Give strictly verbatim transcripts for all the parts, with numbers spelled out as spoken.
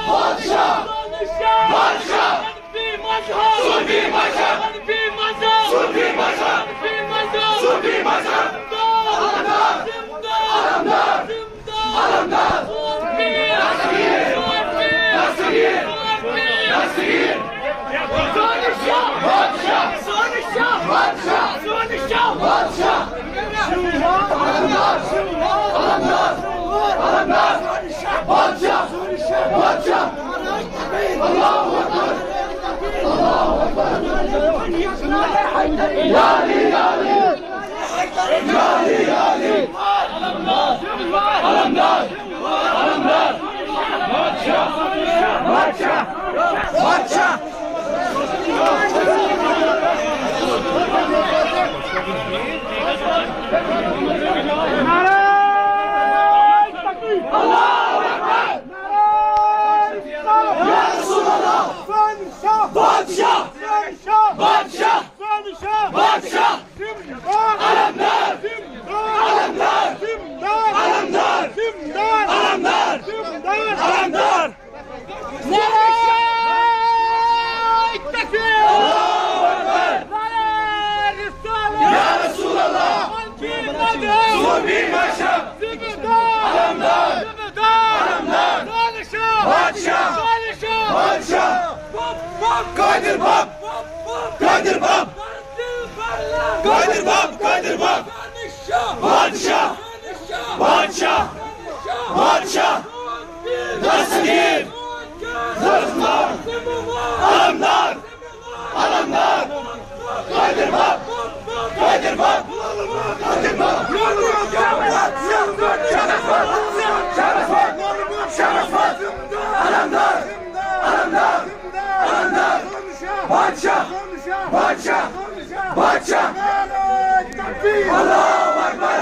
بادشاہ! بادشاہ! حنفی مذہب! صوفی مذہب! حنفی مذہب! صوفی مذہب! حنفی مذہب! صوفی مذہب! زندہ! زندہ! زندہ! زندہ! صوفی! صوفی! صوفی! صوفی! صوفی! بادشاہ! بادشاہ! بادشاہ! بادشاہ! بادشاہ! بادشاہ! بادشاہ! اللہ اکبر! اللہ اکبر! یا علی، یا علی! یا علی، یا علی! علمدار! علمدار! بادشاہ! بادشاہ! بادشاہ! نعرہ تکبیر! اللہ اکبر! نعرہ رسالت! یا رسول اللہ! سون شاہ! بادشاہ! سون شاہ! بادشاہ! سون شاہ! بادشاہ! زندہ! علمدار! زندہ! علمدار! زندہ! علمدار! زندہ! علمدار! زندہ! علمدار! نعرہ تکبیر! اللہ اکبر! نعرہ رسالت! یا رسول اللہ! حنفی مذہب! صوفی مذہب! زندہ! علمدار! زندہ! علمدار! بادشاہ! بادشاہ! بادشاہ! بادشاہ! بب، بب! قادر بب! بب، بب! قادر بب! دل بھرلا! قادر بب! قادر بب! بادشاہ! بادشاہ! بادشاہ! بادشاہ! دستگیر! زرزمار! علمدار! علمدار! قادر بب! قادر بب! قادر بب! علمدار! علمدار! علمدار! بادشاہ! بادشاہ! بادشاہ! اللہ اکبر!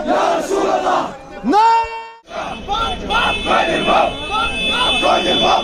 یا رسول اللہ! نعرہ! قادر بب! قادر بب!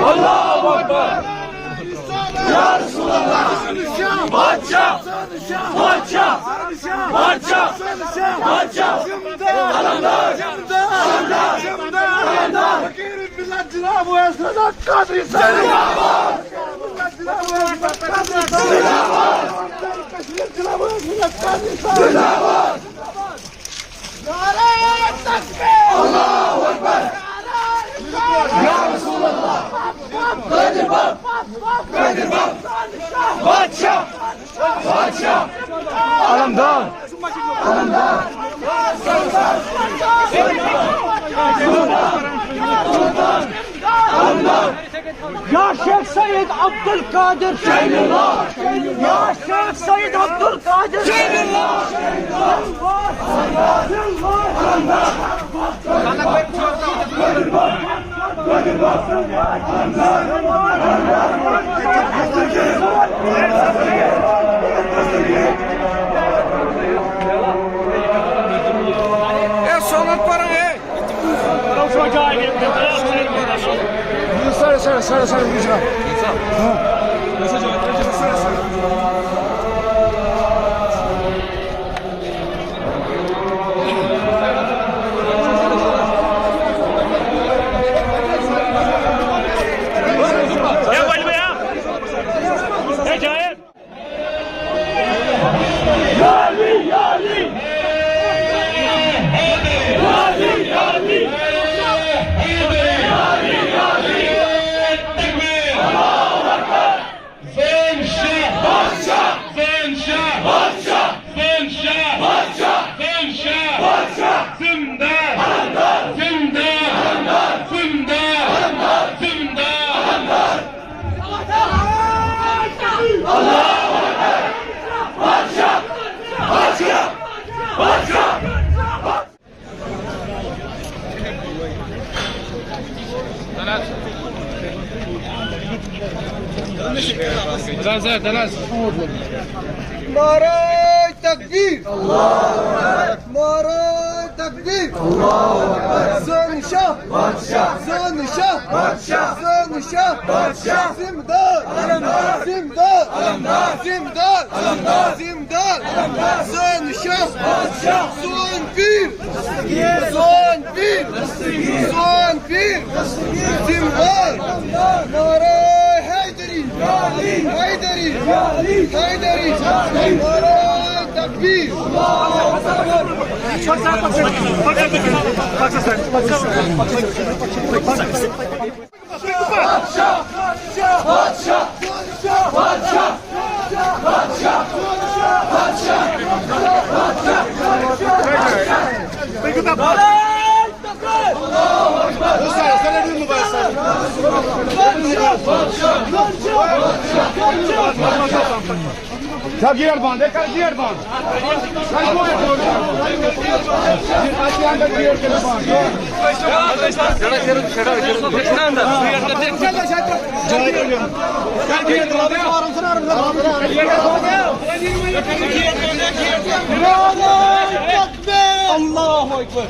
اللہ اکبر! یا رسول اللہ! بادشاہ! بادشاہ! بادشاہ! بادشاہ! علمدار! علمدار! علمدار! فقیر ملت جناب حضرت قادری صاحب! زندہ باد! فقیر ملت جناب حضرت قادری صاحب! زندہ باد! کشمیر جناب حضرت قادری صاحب! زندہ باد! نعرہ تکبیر! اللہ اکبر! نعرہ رسالت! یا رسول اللہ! قادر بب! قادر بب! بادشاہ! بادشاہ! علمدار! علمدار! علمدار! یا شیخ سید عبدالقادر! یا شیخ سید عبدالقادر! اے سونت پرن، اے۔ سر، سر، سر، سر، وٕچھ حظ۔ ہاں۔ زین شاہ! بادشاہ! زین شاہ! بادشاہ! زین شاہ! بادشاہ! زین شاہ! بادشاہ! زندہ! زندہ! زندہ! زندہ! زندہ! نعرہ تکبیر! نعرہ تکبیر! زن شاہ! زن شاہ! زن شاہ! زمدار! زمدار! زمدار! زمدار! زن شاہ! سون پیر! سون پیر! سون پیر! زمدار! نعرہ حیدری! حیدری! حیدری! نعرہ تکبیر! چھا گیٹ بنٛد؟ ہے، کر گیٹ بنٛد۔ کر گیٹ بنٛد۔ اَتہِ چھِ اَندر گیٹ کٔرِتھ بنٛد۔ جاے کٔرِو۔ کر گیٹ بنٛد۔ اللہ اکبر۔